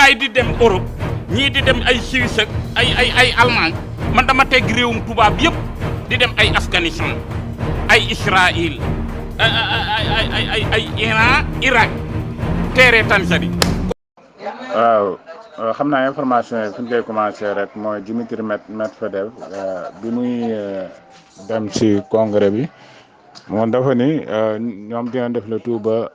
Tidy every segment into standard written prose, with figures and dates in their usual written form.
gaay di dem Europe ñii di dem ay Suisse ak ay Allemagne man dama teg réewum tubaab yëpp di dem ay Afghanistan ay Israël ay Iran Irak teere Tanzanie. waaw xam naa information yi fi ñu koy commencé rek mooy Dimitri Medvedev bi muy dem ci congrès bi moom dafa ni ñoom dina def le tout ba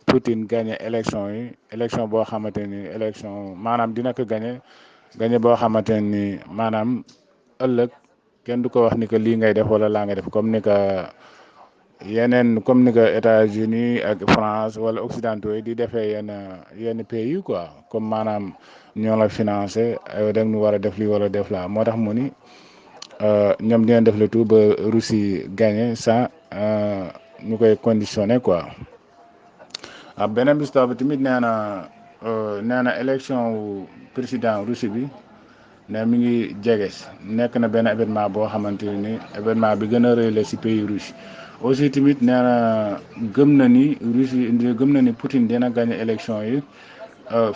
Poutine gagné élection boo xamante ni élection maanaam dina ko gagné boo xamante ni maanaam ëllëg kenn du ko wax ni que lii ngay def wala laa ngay def comme ni que États-Unis ak France wala occidentaux yi di defee yenn pays yi quoi comme maanaam ñoo la financé da nga war a def lii wala def laa moo tax mu ni ñoom dina def le tout ba Russie gagné sans ñu koy conditionné quoi. beneen bis bi tamit nee na élection wu président Russie bi ne mi ngi jege nekk na benn événement boo xamante ni événement bi gën a rëy la ci pays russe aussi tamit nee na gëm na ni Poutine dina gagné élection yi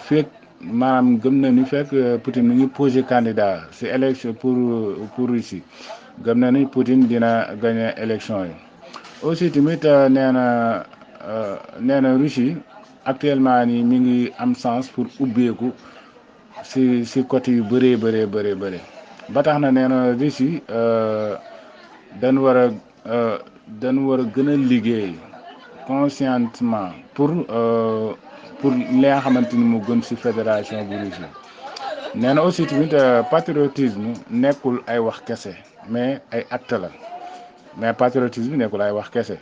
fekk maanaam gëm na ni fekk Poutine mi ngi posé candidat ci élection pour Russie gëm na ni Poutine dina gagné élection yi aussi tamit nee na Russie actuellement nii mi ngi am chance pour ubbeeku ci côté yu bëree ba tax na nee na Russie dañ war a gën a liggéey conscientement pour li nga xamante ni mu gën ci fédération bu Russie nee na aussi tamit patriotisme nekkul ay wax kese mais ay acte la mais patriotisme nekkul ay wax kese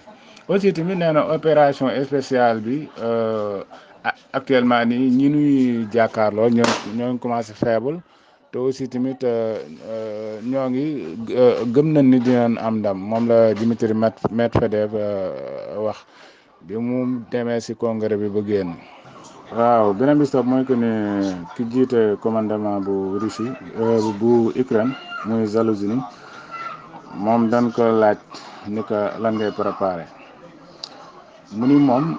aussi tamit nee na opération spéciale bi actuellement nii ñi ñuy jàkkaarloo ñoo ngi commencé faible te aussi tamit ñoo ngi gëm nañ ni dinañ am ndam moom la Dimitri Medvedev wax bi mu demee ci congrès bi ba génn. waaw beneen bi stop mooy que ne ki jiite commandement bu Russie bu Ukraine muy Zalouzhny moom dañ ko laaj ni ko lan ngay préparé mu ni moom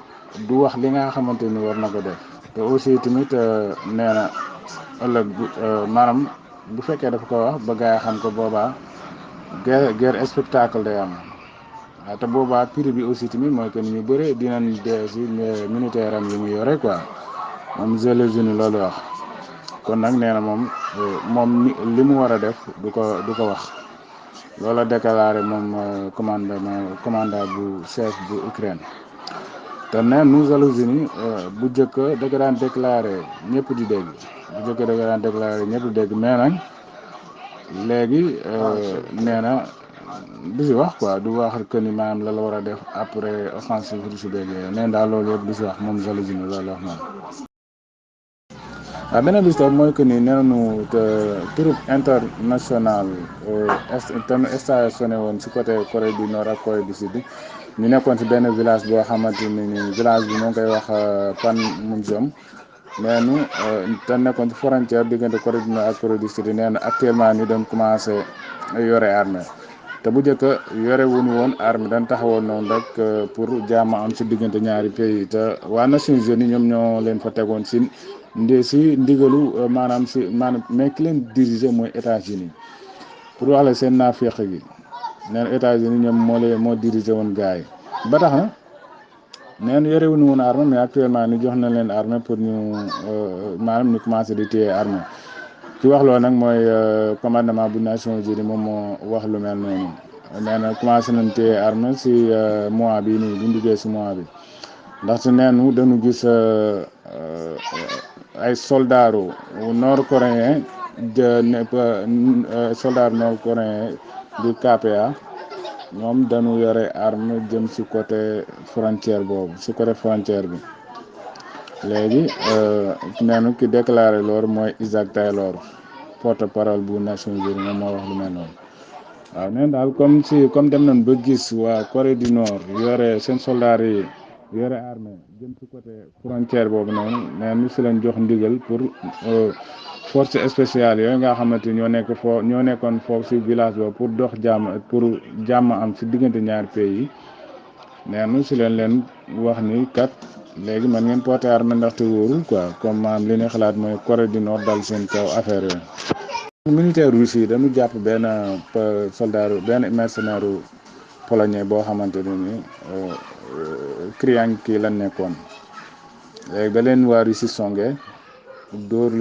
du wax li nga xamante ni war na ko def te aussi tamit nee na ëllëg maanaam bu fekkee dafa ko wax ba gaa yi xam ko boobaa guerre spectacle day am waaw te boobaa prix bi aussi tamit mooy que ni ñu bëre dinañ dee si militaire am yi mu yore quoi moom Zalouzhny loolu wax kon nag nee na moom li mu war a def du ko wax loola déclaré moom commandant bu chef bu Ukraine. te ne nous Zalouzhny bu njëkk da nga daan déclaré ñëpp di dégg mais nag léegi nee na du si wax quoi du wax que ni maanaam la war a def après offensive russe beeg nee daal loolu yëpp du si wax moom Zalouzhny loolu wax moom. waaw beneen bis mooy que ni nee nañu troupe international stationné woon si côté Corée du Nord ak Corée du Sud ñu nekkoon ci benn village boo xamante ni village bi moo ngi koy wax Panmunjom nee nu te nekkoon ci frontière diggante Corée du Nord ak Corée du Sud nee na actuellement ni doon commencé yore armée te bu njëkk yore wuñu woon armée dañ taxawoon noonu rek pour jàmm am ci diggante ñaari pays te waa Nations Unies ñoom ñoo leen fa tegoon ci ndigalu maanaam mais ki leen diriger mooy États-Unis pour wax la seen naafeq gi nee na États-Unis ñoom moo dirigé woon gars yi ba tax na nee na yore wuñu woon armée mais actuellement ni jox na leen armée pour ñu maanaam ñu commencé di téye armée ci wax loolu nag mooy commandement bu Nations Unies moom moo wax lu mel noonu nee na commencé nañ téye armée si mois bi nii bu ñu duggee si mois bi ndaxte neenu dañu gis ay soldats nord-coréens soldats nord-coréens du KPA ñoom dañu yore arme jëm ci côté frontière bi léegi neenu ki déclaré loolu mooy Isaac Taylor porte-parole bu Nations Unies moom moo wax lu mel noonu waaw neen daal comme dem nañ ba gis waa Corée du Nord yore seen soldats yi yore armée jëm ci côté frontière boobu noonu neen ñu si leen jox ndigal pour force spéciale yooyu nga xamante ñoo nekkoon foofu ci village boobu pour dox jàmm am ci diggante ñaari pays yi neenu si leen wax ni kat léegi man ngeen porter arme ndaxte wóorul quoi comme maanaam li ne xalaat mooy Corée du Nord dal seen kaw affaire yooyu. militaire russe yi dañu jàpp benn soldat benn mercenaire polonais boo xamante ne ni Kriyanki la nekkoon léegi ba leen waa Russie songe dóor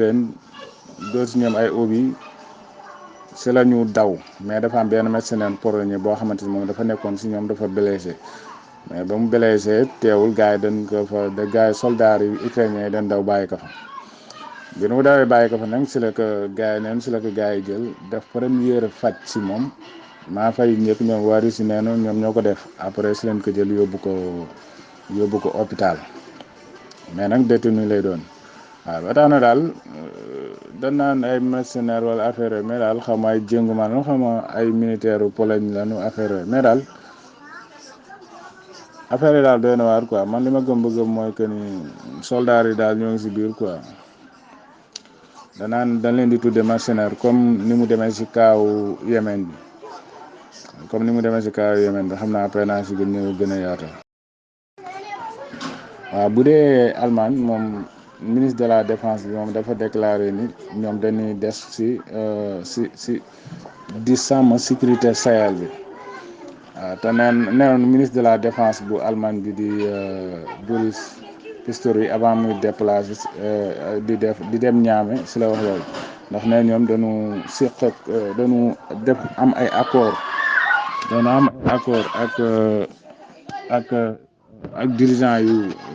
si ñoom ay obi si la ñu daw mais dafa am benn mercenaire polonais boo xamante ni moom dafa nekkoon si ñoom dafa blessé mais ba mu blessé teewul gars yi dañ ko fa gars yi soldats yi ukrainiens yi dañ daw bàyyi ko fa bi nu mu dawee bàyyi ko fa nag si la ko gars yi jël def première faj si moom maa fay ñëpp ñoom waa Russie nee na ñoom ñoo ko def après si leen ko jël yóbbu ko hôpital mais nag détenu lay doon waaw ba tax na daal dañ naan ay mercenaires wala affaire yooyu mais daal xam ay jéngumaan xam ay militaire Pologne lañu affaire yooyu mais daal affaire yi daal doy na waar quoi man li ma gëm ba gëm mooy que ni soldats yi daal ñoo ngi si biir quoi dañ leen di tudde mercenaires comme ni mu demee si kaaw Yémen bi xam naa après naa si gën a yaatal. waaw bu dee Allemagne moom ministre de la défense bi moom dafa déclaré ni ñoom dañuy des si di sàmm sécurité Sahel bi waaw te neenoon ministre de la défense bu Allemagne bi di Boris Pistorius avant muy déplacé di dem Niamey si la wax loolu ndax ne ñoom dañu siq dañu def am ay accord ak dirigeant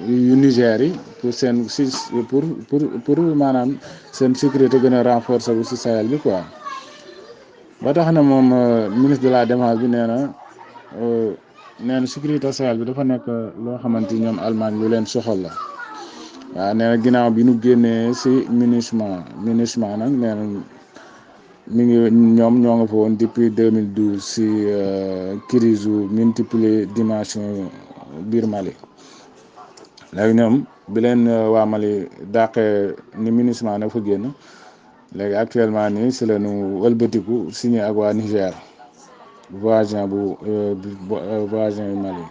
yu Niger yi pour maanaam seen sécurité gën a renforcer wu si Sahel bi quoi ba tax na moom ministre de la défense bi nee na sécurité Sahel bi dafa nekk loo xamante ni ñoom Allemagne lu leen soxal la waaw nee na ginnaaw bi nu génnee si MINUSMA nag nee na ñoom ñoo nga fa woon depuis 2012 si crise multiples dimensions biir Mali léegi ñoom bi leen waa Mali dàqee ni MINUSMA na fa génn léegi actuellement nii si la ñu wëlbatiku signé ak waa Niger voisin yu Mali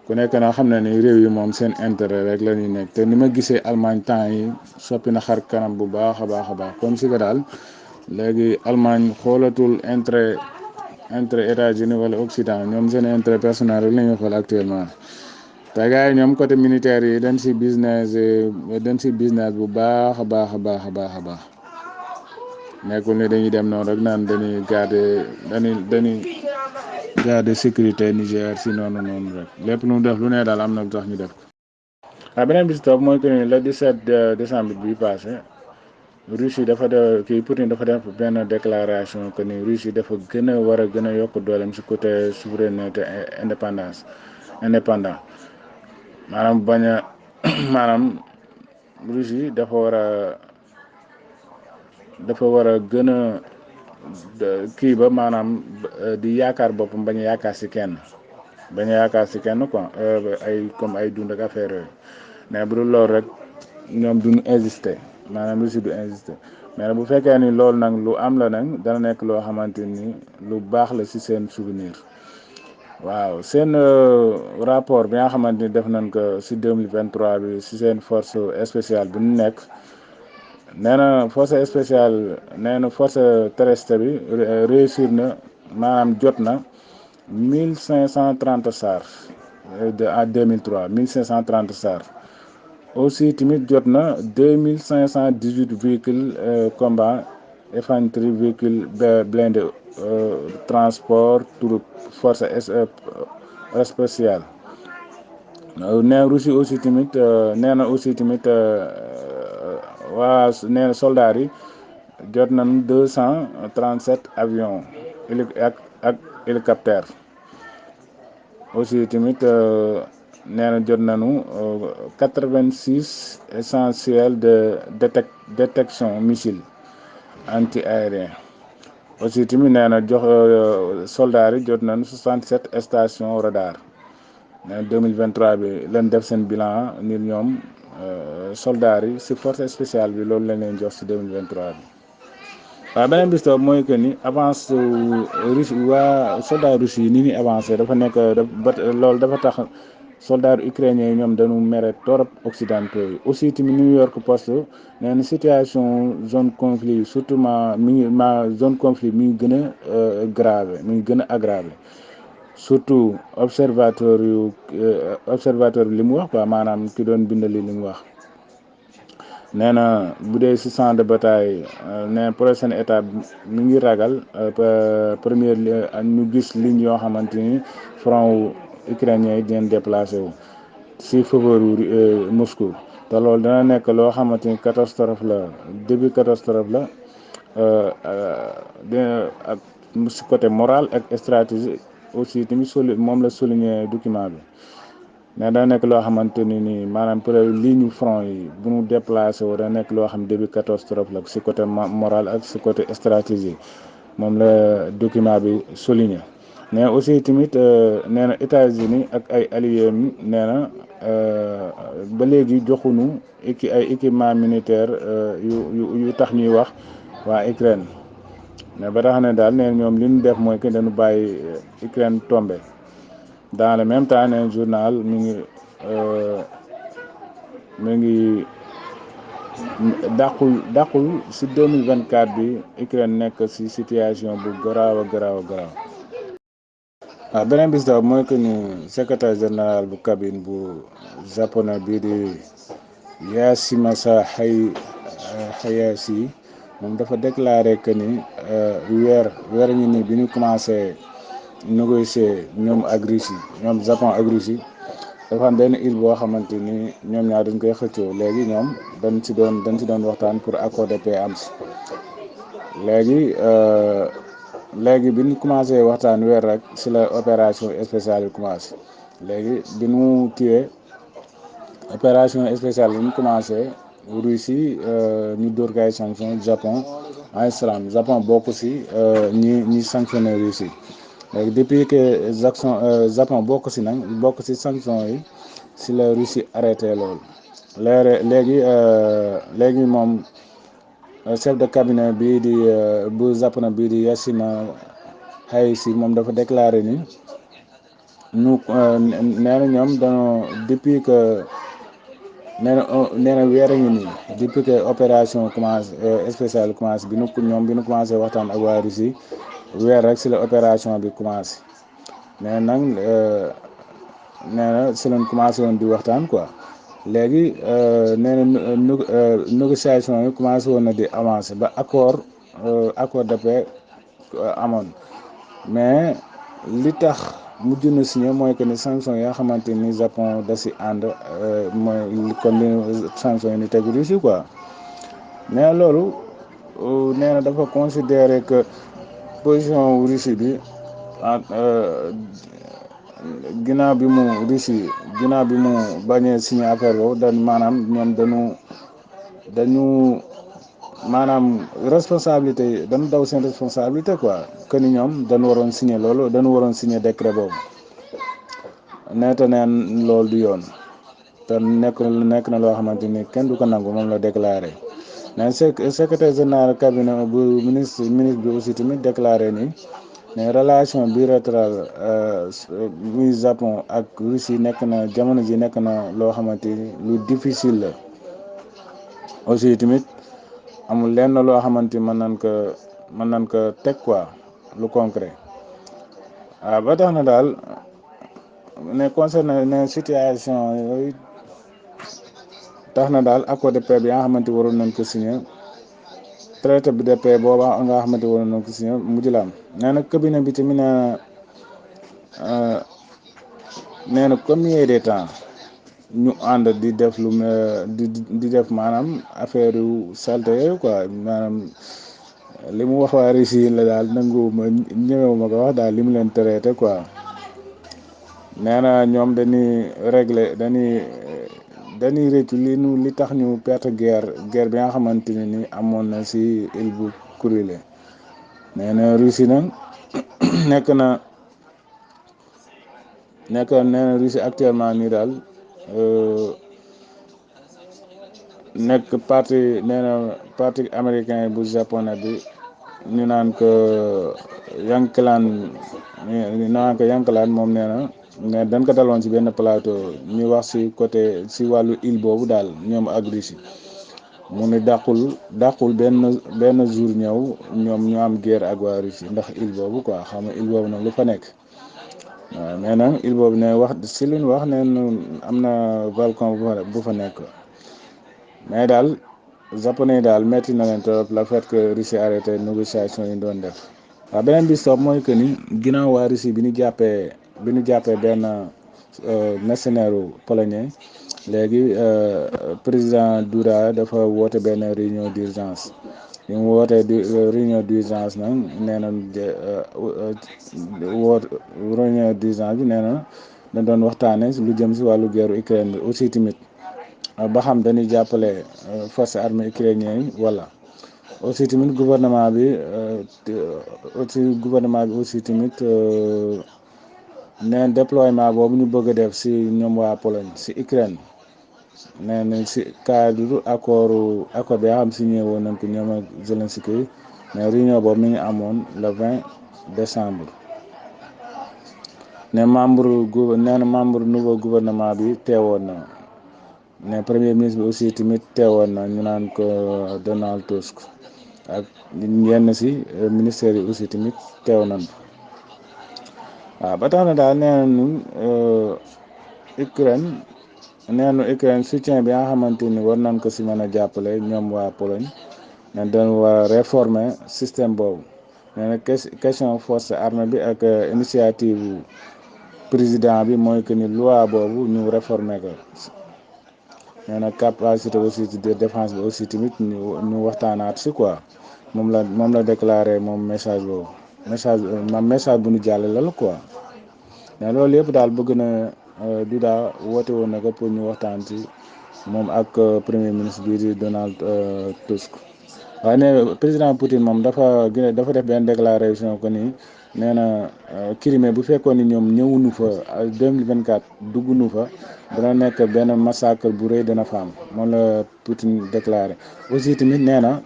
ku nekk na xam ne ni réew yi moom seen intérêt rek la ñuy nekk te ni ma gisee Allemagne temps yi soppi na xar kanam bu baax a baax comme si que daal léegi Allemagne xoolatul intérêt États-Unis wala Occident ñoom seen intérêt personnel rek la ñuy xool actuellement te gars yi ñoom côté militaire yi dañ si business bu baax a baax nekkul ni dañuy dem noonu rek naan dañuy garder sécurité Niger si noonu rek lépp lu mu def lu ne daal am na lu tax ñu def ko. waaw beneen bi si topp mooy que ni le 17 décembre bi passé Russie Poutine dafa def benn déclaration que ni Russie dafa war a gën a yokk dooleem si côté souveraineté indépendant maanaam maanaam Russie dafa war a gën a kii ba maanaam di yaakaar boppam bañ a yaakaar si kenn quoi ay dund ak affaire yooyu mais bu dul loolu rek ñoom duñu insister maanaam Russie du insister mais bu fekkee ni loolu nag lu am la nag dana nekk loo xamante ni lu baax la si seen souvenir waaw seen rapport bi nga xamante ni def nañ ko si 2023 bi si seen force spéciale bi ñu nekk nee na force terrestre bi réussir na maanaam jot na 1530 SAR en 2003 1530 SAR aussi tamit jot na 2518 véhicules combat infanterie véhicules blindés transport troupe force spéciale nee Russie aussi tamit nee na soldats yi jot nañ 237 avions ak hélicoptère aussi tamit nee na jot nañu 86 essentiels de détection missile anti-aérien aussi tamit nee na soldats yi jot nañu 67 stations radar nee 2023 bi leen def seen bilan ni ñoom soldats yi si force spéciale bi loolu lañ leen jox si 2023 bi. waaw beneen bis toog mooy que ni avance Russie waa soldat Russie yi ni ñuy avancé dafa nekk loolu dafa tax soldats ukrainiens yi ñoom dañu mere torop occidentaux yi aussi tamit New York Post nee na situation zone conflit surtout zone conflit mi ngi gën a grave mi ngi gën a aggravé surtout observateur bi li mu wax quoi maanaam ki doon bindali li mu wax nee na bu dee si champ de bataille nee na prochaine étape mi ngi ragal première ñu gis ligne yoo xamante ni front wu ukrainien yi dinañ déplacé wu si faveur Moscou te loolu dana nekk loo xamante ni catastrophe la début catastrophe la dina ak si côté moral ak stratégie aussi tamit moom la souligner document bi mais dana nekk loo xamante ni nii maanaam peut être ligne front yi bu ñu déplacé woo dana nekk loo xam début catastrophe la si côté moral ak si côté stratégie moom la document bi souligner mais aussi tamit nee na États-Unis ak ay alliés mi nee na ba léegi joxuñu ay équipement militaire yu tax ñuy wax waa Ukraine mais ba tax ne daal nee ñoom li ñu def mooy que dañu bàyyi Ukraine tombé dans le même temps nee journal mi ngi dàqul si 2024 bi Ukraine nekk si situation bu garaaw a garaaw. waaw beneen bis daal mooy que ni secrétaire général bu cabine bu japonais bii di Yashimasa Hayashi moom dafa déclaré que ni weer ñu ni bi ñu commencé négocier ñoom ak Russie ñoom Japon ak Russie dafa am benn île boo xamante ni ñoom ñaar dañ koy xëccoo léegi ñoom dañ ci doon waxtaan pour accord de paix am si léegi bi ñu commencé waxtaan weer rek si la opération spéciale yi commencé léegi bi ñu kiiwee opération spéciale bi ñu commencé Russie ñu dóor ko ay sanction Japon Japon bokk si ñi sanctionné Russie léegi depuis que Japon bokk si sanction yi si la Russie arrêté loolu léegi moom chef de cabinet bii di bu japonais bii di Yashima Hayashi moom dafa déclaré ni ñu nee na ñoom dañoo depuis que nee na weer a ngi nii depuis que opération commencé spéciale commencé bi ñu commencé waxtaan ak waa Russie weer rek si la opération bi commencé mais nag nee na si lañ commencé woon di waxtaan quoi léegi nee na négociation yi commencé woon na di avancé ba accord de paix amoon mais li tax mujj na signé mooy que ni sanction yoo xamante ni Japon da si ànd mooy comme li sanction yi ni teg Russie quoi mais loolu nee na dafa considérer que position Russie bi ginnaaw bi mu bañee signé affaire boobu maanaam ñoom dañu maanaam responsabilité yi dañu daw seen responsabilité quoi que ni ñoom dañu waroon signé loolu dañu waroon signé décret boobu neeta neen loolu du yoon te nekk na loo xamante ni kenn du ko nangu moom la déclaré mais secrétaire général cabinet bu ministre bi aussi tamit déclaré ni mais relation bilatérale muy Japon ak Russie nekk na jamono ji nekk na loo xamante ni lu difficile la aussi tamit amul lenn loo xamante ni mën nañ ko teg quoi lu concret waaw ba tax na daal ne concerné ne situation yooyu tax na daal accord de paix bi nga xamante waroon nañ ko signé traité bi de paix booba nga xamante waroon nañ ko signé mujj la am nee na cabinet bi tamit nee na combien de temps ñu ànd di def di def maanaam affaire yu salte yooyu quoi maanaam li mu wax waa Russie la daal nanguwuma ñëwewuma ko wax daal li mu leen traité quoi nee na ñoom dañuy réccu li tax ñu perte guerre bi nga xamante ne ni amoon na si île bu Kuril nee na Russie nag nee na Russie actuellement nii daal nekk parti américain bu japonais bi ñu naan ko Yankeeland moom nee na mais dañ ko daloon ci benn plateau ñu wax ci côté ci wàllu île boobu daal ñoom ak Russie mu ne dàqul benn jour ñëw ñoom ñu am guerre ak waa Russie ndax île boobu quoi xam nga île boobu nag lu fa nekk waaw mais nag île boobu ne wax ci lu ñu wax ne am na volcan bu fa nekk mais daal japonais yi daal metti na leen trop le fait que Russie arrêté négociation yi doon def. waaw beneen bi stop mooy que ni ginnaaw waa Russie bi ñu jàppee benn mercenaire polonais léegi président Duda dafa woote benn réunion d'urgence bi mu wootee réunion d'urgence nag nee na réunion d'urgence bi nee na dañ doon waxtaane lu jëm si wàllu guerre Ukraine bi aussi tamit ba xam dañuy jàppale forces armées ukrainiennes yi wala aussi tamit gouvernement bi aussi tamit neen déploiement boobu ñu bëgg a def si ñoom waa Pologne si Ukraine nee na si cadre accord bi nga xam signé woon nañ ko ñoom ak Zelensky mais réunion boobu mi ngi amoon le 20 décembre nee na membre nouveau gouvernement bi teewoon na ne premier ministre bi aussi tamit teewoon na ñu naan ko Donald Tusk ak yenn si ministère yi aussi tamit teew nañ waaw ba tax na daal nee na ñun Ukraine soutien bi nga xamante ni war nañ ko si mën a jàppale ñoom waa Pologne ne dañ war a réformer système boobu nee na question force armée bi ak initiative président bi mooy que ni loi boobu ñu réformer ko nee na capacité aussi de défense bi aussi tamit ñu waxtaanaat si quoi moom la déclaré moom message boobu message bu ñu jàllale la quoi mais loolu yëpp daal bëgg na Duda woote woon na ko pour ñu waxtaan ci moom ak premier ministre bii di Donald Tusk waaye ne président Poutine moom dafa def benn déclaration que ni nee na Crimée bu fekkoon ni ñoom ñëwuñu fa 2024 dugguñu fa dana nekk benn massacre bu rëy dana fa am moom la Poutine déclaré aussi tamit nee na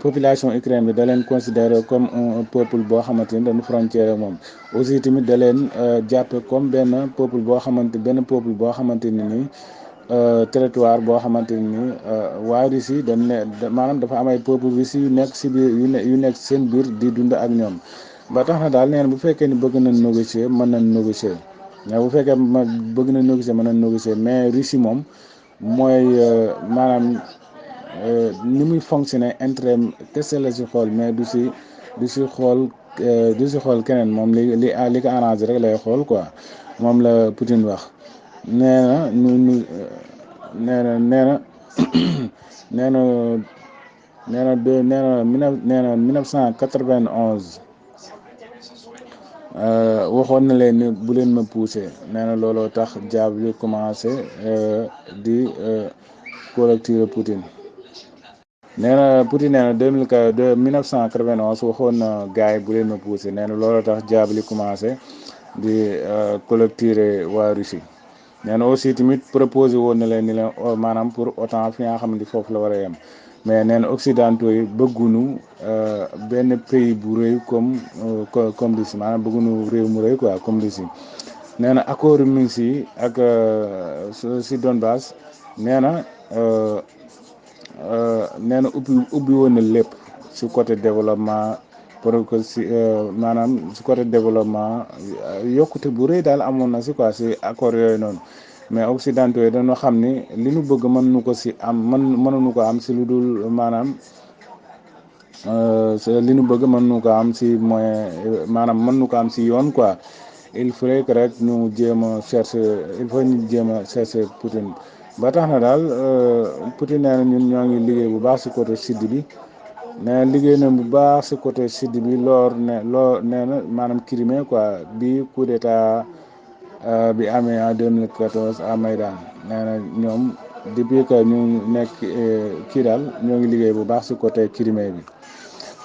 population Ukraine bi da leen considéré comme un peuple boo xamante ni dañu frontière moom aussi tamit da leen jàppe comme benn peuple boo xamante ni nii territoire boo xamante ni waa Russie dañ ne maanaam dafa am ay peuple Russie yu nekk si biir yu nekk seen biir di dund ak ñoom ba tax na daal nee na bu fekkee ni bëgg nañ négocier mën nañ négocier mais bu fekkee bëgg nañ négocier mën nañ négocier mais Russie moom mooy maanaam ni muy fonctionner intérêt kese la si xool mais du si xool keneen moom li ko arrangé rek lay xool quoi moom la Poutine wax nee na nee na 1991 waxoon na leen ni bu leen ma poussé nee na looloo tax jaab yu commencé di collecter Poutine nee na Poutine nee na 1991 waxoon na gars yi bu leen ma poussé nee na looloo tax jaab li commencé di collecter waa Russie nee na aussi tamit proposé woon na leen ni leen maanaam pour autant fi nga xam ne foofu la war a yem mais nee na occidentaux yi bëgguñu benn pays bu rëy comme Russie maanaam bëgguñu réew mu rëy quoi comme Russie nee na accord Minsk yi ak si Donbass nee na ubbi woon na lépp si côté développement pour que si maanaam si côté développement yokkute bu rëy daal amoon na si quoi si accord yooyu noonu mais occidentaux yi dañoo xam ni li nu bëgg mënuñu ko si am mënuñu ko am si lu dul maanaam li nu bëgg mënuñu ko am si moyen maanaam mënuñu ko am si yoon quoi il faudrait que rek ñu jéem a chercher Poutine ba tax na daal Poutine nee na ñun ñoo ngi liggéey bu baax si côté sud bi nee liggéey na bu baax si côté sud bi nee na maanaam Crimée quoi bi coup d'état bi amee en 2014 à Maïdan nee na ñoom depuis que ñu nekk kii daal ñoo ngi liggéey bu baax si côté Crimée bi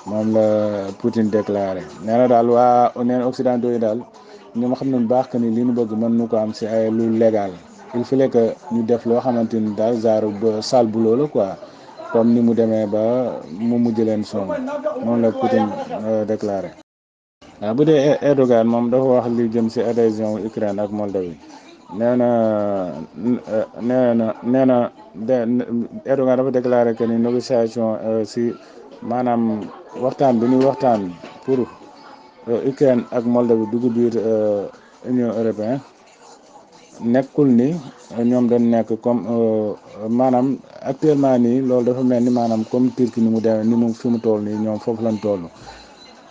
moom la Poutine déclaré nee na daal nee na occidentaux yi daal ñoom xam nañ bu baax que ni li ñu bëgg mën nu ko am si ay lu légal il fallait que ñu def loo xamante ni daal genre ba sale boulot la quoi comme ni mu demee ba mu mujj leen sonn moom la Poutine déclaré. waaw bu dee Erdogan moom dafa wax li jëm si adhésion Ukraine ak Moldavie nee na Erdogan dafa déclaré que ni négociation si maanaam waxtaan bi ñuy waxtaan pour Ukraine ak Moldavie dugg biir Union européenne nekkul ni ñoom dañ nekk comme maanaam actuellement nii loolu dafa mel ni maanaam comme Turquie ni mu demee ni mu fi mu toll nii ñoom foofu lañ toll.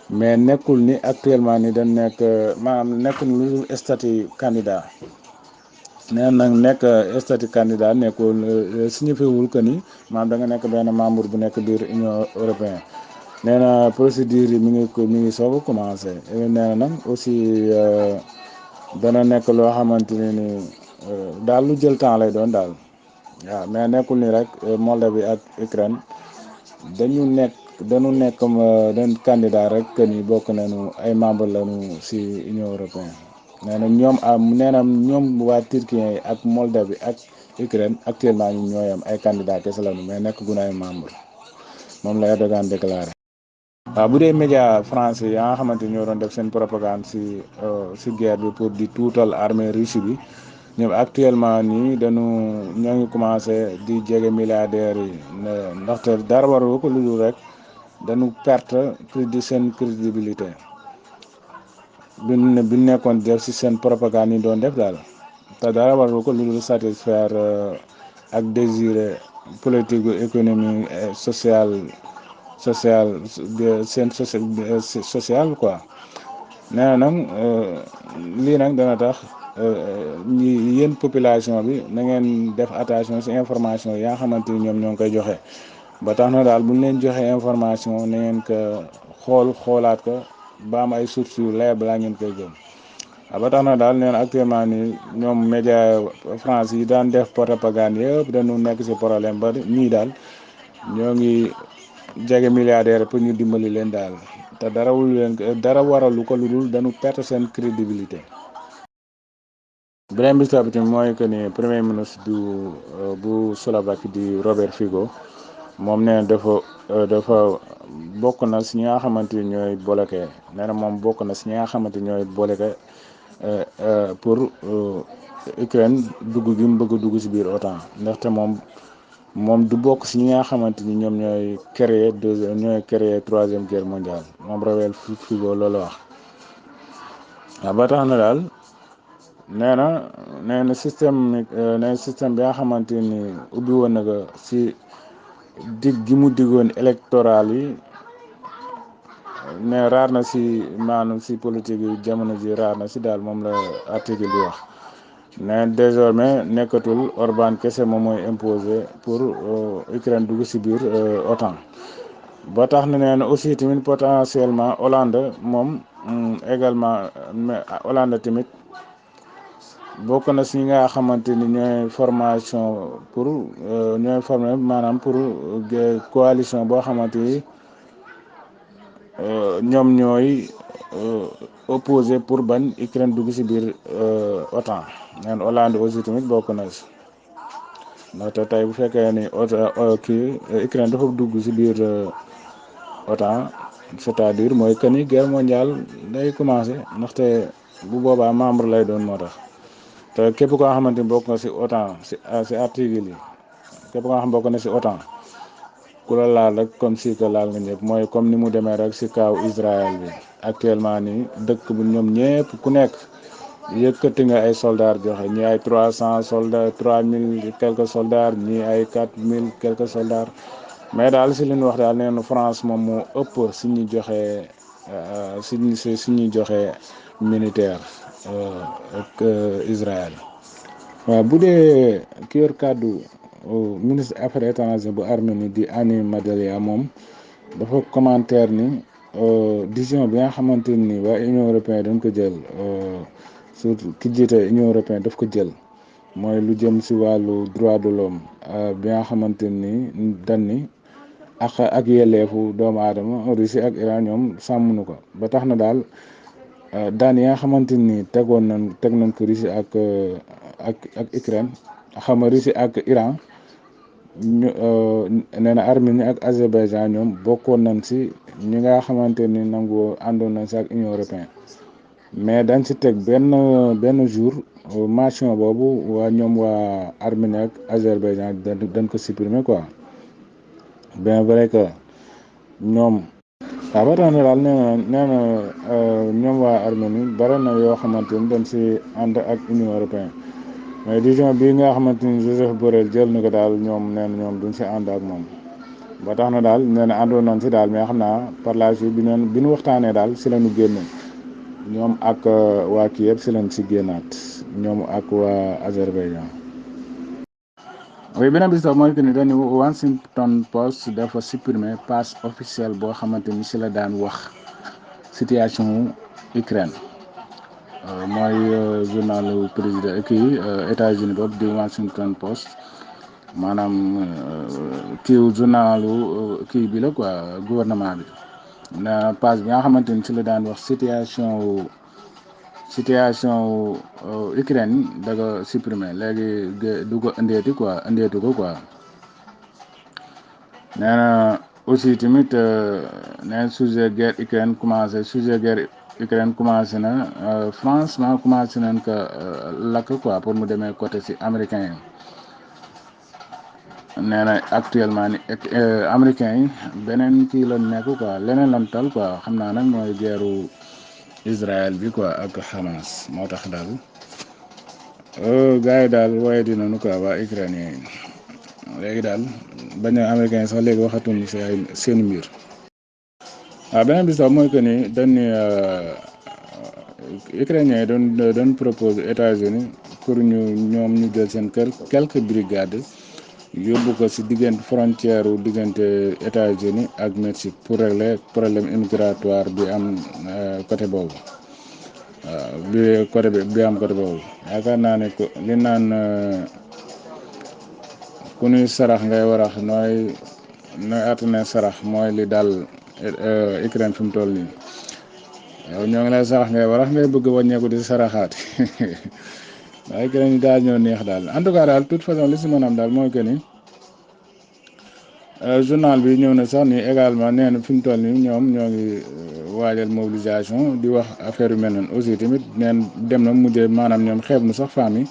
mais nekkul ni actuellement ni dañ nekk maanaam nekkul lu dul statut candidat nee nag nekk statut candidat nekkul signifié wul que ni maanaam da nga nekk benn membre bu nekk biir Union européenne nee na procédure yi mi ngi soog a commencé nee na nag aussi dana nekk loo xamante ne ni daal lu jël temps lay doon daal waaw mais nekkul ni rek Moldavie ak Ukraine dañu nekk dañ candidat rek que ni bokk nañu ay membre lañu ci Union européenne nee na ñoom waa Turquie yi ak Moldavie ak Ukraine actuellement ñu ñooy am ay candidat kese lañu mais nekk gun ay membre moom la Erdogan déclaré. waaw bu dee média français yaa nga xamante ñoo doon def seen propagande ci guerre bi pour di tuutal armée russe bi ñoom actuellement nii ñoo ngi commencé di jege milliardaires yi ndaxte dara waral ko lu dul rek dañu perte seen crédibilité bi nekkoon def ci seen propagande yi doon def daal te dara waral ko lu dul satisfaire ak désirer politique économie sociale seen social quoi nee na nag lii nag dana tax yéen population bi na ngeen def attention ci information yaa xamante ni ñoom ñoo ngi koy joxe ba tax na daal bu ñu leen joxe information na ngeen ko xoolaat ko ba am ay sources yu leer balaa ngeen koy gëm ba tax na daal nee na actuellement ni ñoom média France yi daan def propagande yëpp dañu nekk ci problème ba ñii daal ñoo ngi jege milliardaire pour ñu dimbali leen daal te dara waralu ko lu dul dañu perte seen crédibilité. beneen bi tamit mooy que ni premier ministre bu Slovaquie di Robert Fico moom nee na dafa bokk na si ñi nga xamante ni ñooy bloqué nee na moom bokk na si ñi nga xamante ni ñooy bloqué pour Ukraine dugg gi mu bëgg dugg si biir OTAN ndaxte moom du bokk si ñi nga xamante ni ñoom ñooy créer troisième guerre mondiale moom Robert Fico loolu wax waaw ba tax na daal nee na système bi nga xamante ni ubbi woon na ko si dig gi mu diggoon électoral yi mais raar na si maanaam si politique yi jamono ji raar na si daal moom la article bi wax mais désormais nekkatul Orban kese moom mooy imposé pour Ukraine dugg si biir OTAN ba tax na nee na aussi tamit potentiellement Hollande moom également Hollande tamit bokk na si ñi nga xamante ni ñooy formation pour ñooy formé maanaam pour coalition boo xamante ni ñoom ñooy opposé pour bañ Ukraine dugg si biir OTAN neen Hollande aussi tamit bokk na si ndaxte tey bu fekkee ni Ukraine dafa dugg si biir OTAN c'est-à-dire mooy que ni guerre mondiale day commencé ndaxte bu boobaa membre lay doon moo tax te képp koo xamante ni bokk na si OTAN si article yi képp koo xam bokk na si OTAN ku la laal rek comme si que laal nga ñëpp mooy comme ni mu demee rek si kaw Israël bi actuellement nii dëkk bu ñoom ñëpp ku nekk yëkkati nga ay soldats joxe ñi ay 300 soldats 3000 quelques soldats ñi ay 4000 quelques soldats mais daal si li ñu wax daal nee na France moom moo ëpp si ñuy joxe si ñuy joxe militaire ak Israël. waaw bu dee ki yor kàddu ministre affaires étrangères bu Arménie di Ani Madalia moom dafa commentaire ni décision bi nga xamante ni waa Union européenne dañ ko jël surtout ki jiite Union européenne daf ko jël mooy lu jëm si wàllu droit de l'homme bi nga xamante ni dañ ni ak yelleefu doomu aadama Russie ak Iran ñoom sàmmunu ko ba tax na daal daan yi nga xamante ni teg nañ ko Russie ak Ukraine xam nga Russie ak Iran ñu nee na Arménie ak Azerbaïdjan ñoom bokkoon nañ si ñi nga xamante ni nangu àndoon nañ si ak Union européenne mais dañ si teg benn jour mention boobu ñoom waa Arménie ak Azerbaïdjan dañ ko supprimer quoi bien vrai que ñoom. waaw ba tax na daal nee na ñoom waa Arménie bare na yoo xamante ni dañ si ànd ak Union européenne mais décision bii nga xamante ni Joseph Borrell jël na ko daal ñoom nee na ñoom duñ si ànd ak moom ba tax na daal nee na àndoon nañ si daal mais xam naa par la suite bi ñu waxtaanee daal si la ñu génn ñoom ak waa kii yëpp si lañ si génnaat ñoom ak waa Azerbaïdjan. oui beneen bi sax mooy que ni dañu Washington Post dafa supprimer page officielle boo xamante ni si la daan wax situation Ukraine mooy journalu président kii États-Unis boobu di Washington Post maanaam kii journalu kii bi la quoi gouvernement bi na page bi nga xamante ni si la daan wax situation Ukraine da ko supprimer léegi du ko indeeti ko quoi nee na aussi tamit nee sujet guerre Ukraine commencé na franchement commencé nañ ko lakk quoi pour mu demee côté si américain yi nee na actuellement ni américain yi beneen kii la nekk quoi leneen lan tal quoi xam naa nag mooy guerru Israël bi quoi ak Hamas moo tax daal gars yi daal waaye dinañu quoi waa ukrainien yi léegi daal bañ a américain sax léegi waxatuñu si ay seen mbir. waaw beneen bi sax mooy que ni dañ ni ukrainien yi doon propose États-Unis pour ñoom ñu jël seen quelques brigades yóbbu ko si diggante frontière wu diggante États-Unis ak Mexique pour régler problème immigratoire bi am côté boobu bi am côté boobu yaakaar naa ne ko li naan ku ñuy sarax ngay warax nooy attane sarax mooy li dal Ukraine fi mu toll nii yow ñoo ngi lay sarax ngay warax ngay bëgg wàññeeku di saraxaat waaye Ukraine daal ñoo neex daal en tout cas daal toute façon li si mën am daal mooy que ni journal bi ñëw na sax ni également nee na fi mu toll nii ñoom ñoo ngi waajal mobilisation di wax affaire yu mel noonu aussi tamit neen dem na mujjee maanaam ñoom xeeb nu sax femmes yi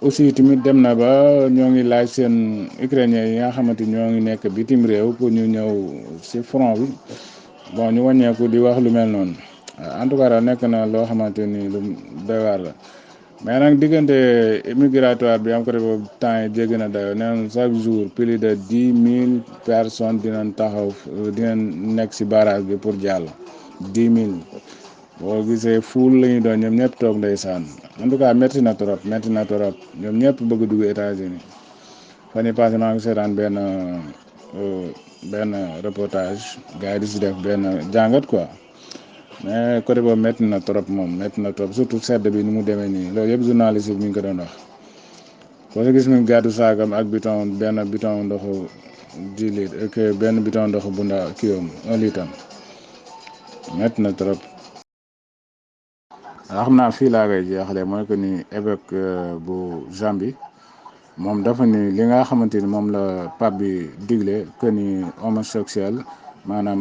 aussi tamit dem na ba ñoo ngi laaj seen ukrainien yi nga xamante ñoo ngi nekk bitim réew pour ñu ñëw si front bi bon ñu wàññeeku di wax lu mel noonu en tout cas daal nekk na loo xamante ni lu doy waar la mais nag diggante migratoire bi am côté boobu temps yi jéggi na dayoo nee nañ chaque jour plus de 10 000 personnes dinañ taxaw dinañ nekk si barrage bi pour jàll 10 000 boo gisee fuul la ñu doon ñoom ñëpp toog ndeysaan en tout cas métti na trop ñoom ñëpp bëgg dugg États-Unis fan yii passé maa ngi seetaan benn reportage gars yi di si def benn jàngat quoi mais côté boobu métti na trop surtout sedd bi ni mu demee nii loolu yëpp journaliste bi mi ngi ko doon wax koo si gis mi gàddu saagam ak benn biton ndoxu 10 litres ak benn biton ndoxu bu ndaw kii 1 litre métti na trop. waaw xam naa fii laa koy jeexalee mooy que ni évêque bu Zambie moom dafa ni li nga xamante ni moom la pape bi digle que ni homosexuel maanaam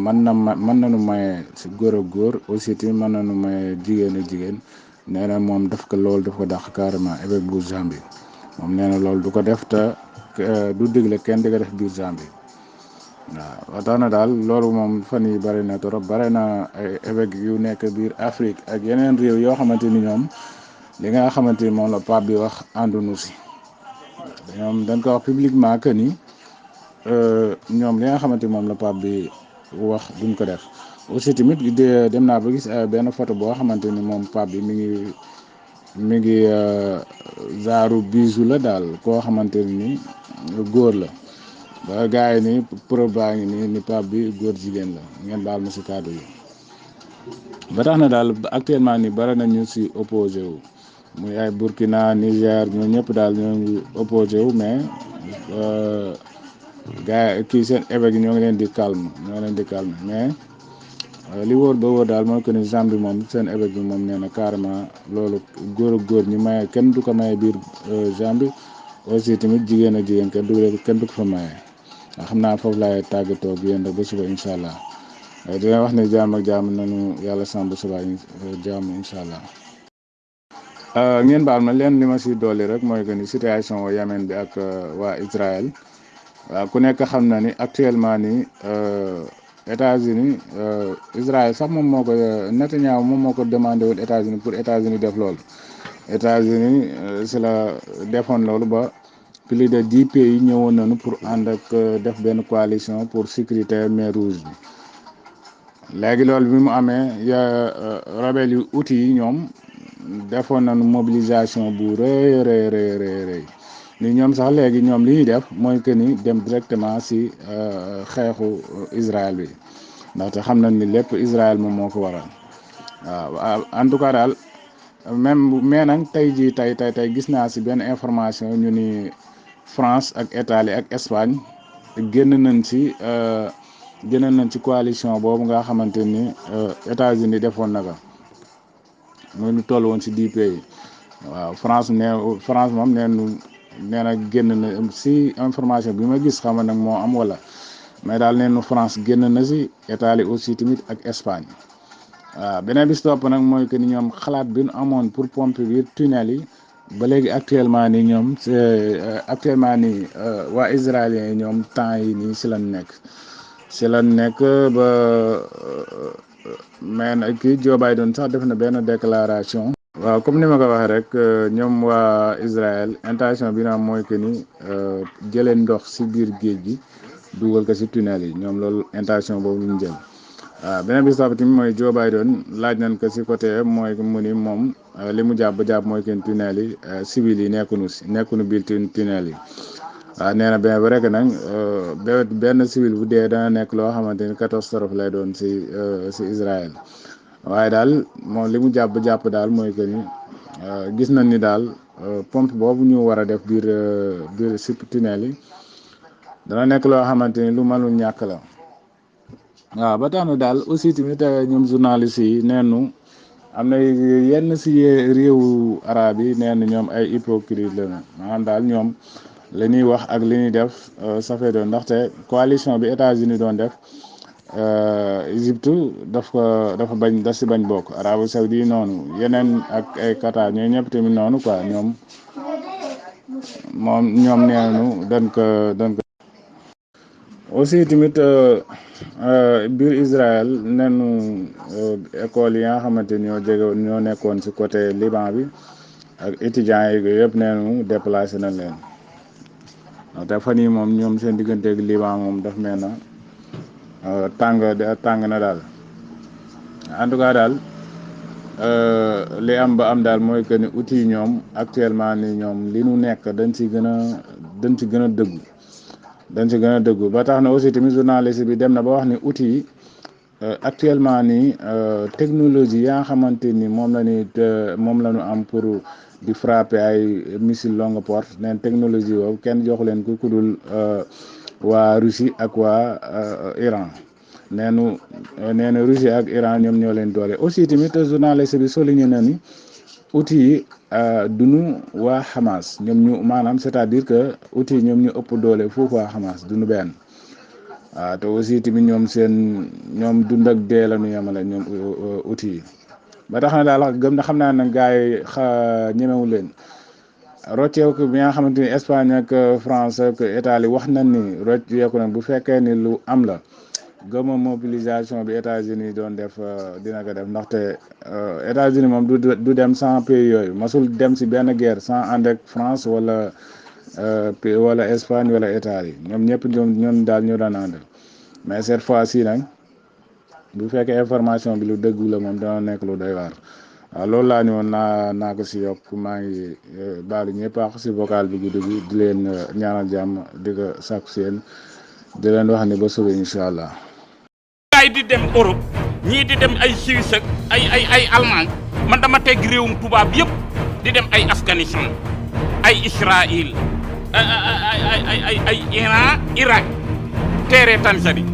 mën nañu maye si góor ak góor aussi tamit mën nañu maye jigéen ak jigéen nee na moom daf ko dàq carrément évêque bu Zambie moom nee na loolu du ko def te du digle kenn di ko def biir Zambie. waaw tax na daal loolu moom fan yi bëri na trop bëri na ay évêque yu nekk biir Afrique ak yeneen réew yoo xamante ni ñoom li nga xamante ni moom la pape bi wax àndunu si ñoom dañ ko wax publiquement que ni ñoom li nga xamante ni moom la pape bi wax duñ ko def aussi tamit dem naa ba gis benn photo boo xamante ni moom pape bi mi ngi zaaru bisu la daal koo xamante ni góor la. ba gars yi ni pro baa ngi ni pape bi góor jigéen la ngeen baal ma si kàddu yi ba tax na daal actuellement ni bari na ñu si opposé wu muy ay Burkina Niger ñoo ñëpp daal ñoo ngi opposé wu mais gars yi kii seen évêque yi ñoo ngi leen di calme mais li wóor ba wóor daal mooy que ni Zambie moom seen évêque bi moom nee na carrément loolu góor ak góor ñi maye kenn du ko maye biir Zambie aussi tamit jigéen ak jigéen kenn du ko fa maye waaw xam naa foofu laay tàggatoo ak yéen rek ba suba incha allah dina wax ne jaam ak jaam nañu yàlla sàmm suba jaam incha allah. ngeen baal ma leen li ma si dolli rek mooy que ni situation Yemen bi ak waa Israël waaw ku nekk xam na ni actuellement ni États-Unis Israël sax moom moo ko Netanyahu moom moo ko demandé woon États-Unis pour États-Unis def loolu États-Unis si la defoon loolu ba plus de 10 pays ñëwoon nañu pour ànd ak def benn coalition pour sécurité mer Rouge bi léegi loolu bi mu amee rebelle yu outil yi ñoom defoon nañu mobilisation bu rëy ni ñoom sax léegi ñoom li ñuy def mooy que ni dem directement si xeexu Israël bi ndaxte xam nañ ni lépp Israël moom moo ko waral waaw en tout cas daal même mais nag tey gis naa si benn information ñu ni France ak Italie ak Espagne génn nañ ci coalition boobu nga xamante ni États-Unis defoon na ko muy lu toll woon si 10 pays waaw France moom nee na génn na si information bi ma gis xam nag moo am wala mais daal nee na France génn na si Italie aussi tamit ak Espagne waaw beneen bis topp nag mooy que ni ñoom xalaat bi ñu amoon pour pomper biir tunnel yi ba léegi actuellement nii waa israéliens yi ñoom temps yi nii si lañ nekk ba mais nag kii Joe Biden sax def na benn déclaration. waaw comme ni ma ko waxee rek ñoom waa Israël intention bi na am mooy que ni jëlee ndox si biir géej gi dugal ko si tunnel yi ñoom loolu intention boobu ñu jël waaw beneen bi sax tamit mooy Joe Biden laaj nañ ko si côté mooy mu ni moom li mu jàpp mooy que tunnel yi civil yi nekkuñu biir tunnel yi waaw nee na bien vrai que nag benn civil bu dee dana nekk loo xamante ni catastrophe lay doon si Israël. waaye daal moom li mu jàpp daal mooy que ni gis nañ ni daal pompe boobu ñu war a def biir si tunnel yi dana nekk loo xamante ni lu mënul ñàkk la waaw ba tax na daal aussi tamit ñoom journalistes yi neenu am na yenn si réewu arab yi neen ñoom ay hypocrite la maanaam daal ñoom li ñuy wax ak li ñuy def ça fait doon ndaxte coalition bi États-Unis doon def Égypte dafa si bañ bokk Arabie Saoudite noonu yeneen ak ay Qatar ñooy ñëpp tamit noonu quoi ñoom neenu dañ ko aussi tamit biir Israël neenu école yi nga xamante ñoo nekkoon si côté Liban bi ak étudiants yi yëpp neenu déplacé na leen te fan yii moom ñoom seen digganteeg Liban moom daf mel na tàng na daal en tout cas daal li am ba am daal mooy que ni outils yi ñoom actuellement ni ñoom li nu nekk dañ ci gën a dëggu ba tax na aussi tamit journaliste bi dem na ba wax ni outils yi actuellement nii technologie yaa xamante ni moom la ñu am pour di frapper ay missile longue porte neen technologie boobu kenn joxu leen ku dul waa Russie ak waa Iran neenu Russie ak Iran ñoom ñoo leen doole aussi tamit journaliste bi souligné na ni outils yi duñu waa Hamas maanaam c'est-à-dire que outils yi ñoom ñu ëpp doole foofu waa Hamas duñu benn waaw te aussi tamit ñoom dund ak dee la ñu yemale ñoom outils yi ba tax na daal xam naa ne gars yi ñemewu leen rocceeku bi nga xamante ni Espagne ak France ak Italie wax nañ ni rocceeku nag bu fekkee ni lu am la gëma mobilisation bi États-Unis doon def dina ko def ndaxte États-Unis moom du dem sans pays yooyu masul dem si benn guerre sans ànd ak France wala Espagne wala Italie ñoom ñëpp ñoom daal ñoo daan ànd mais cette fois-ci nag bu fekkee information bi lu dëggu la moom dana nekk lu doy waar waaw loolu laa ni woon naa ko si yokk maa ngi baalu ñëpp ak si vocal bi guddi gi di leen ñaanal jàmm di ko sàkku seen di leen wax ni ba suba incha allah. gaay di dem Europe ñii di dem ay Suisse ak ay Allemagne man dama teg réewum tubaab yëpp di dem ay Afghanistan ay Israël ay Iran Irak teere Tanzanie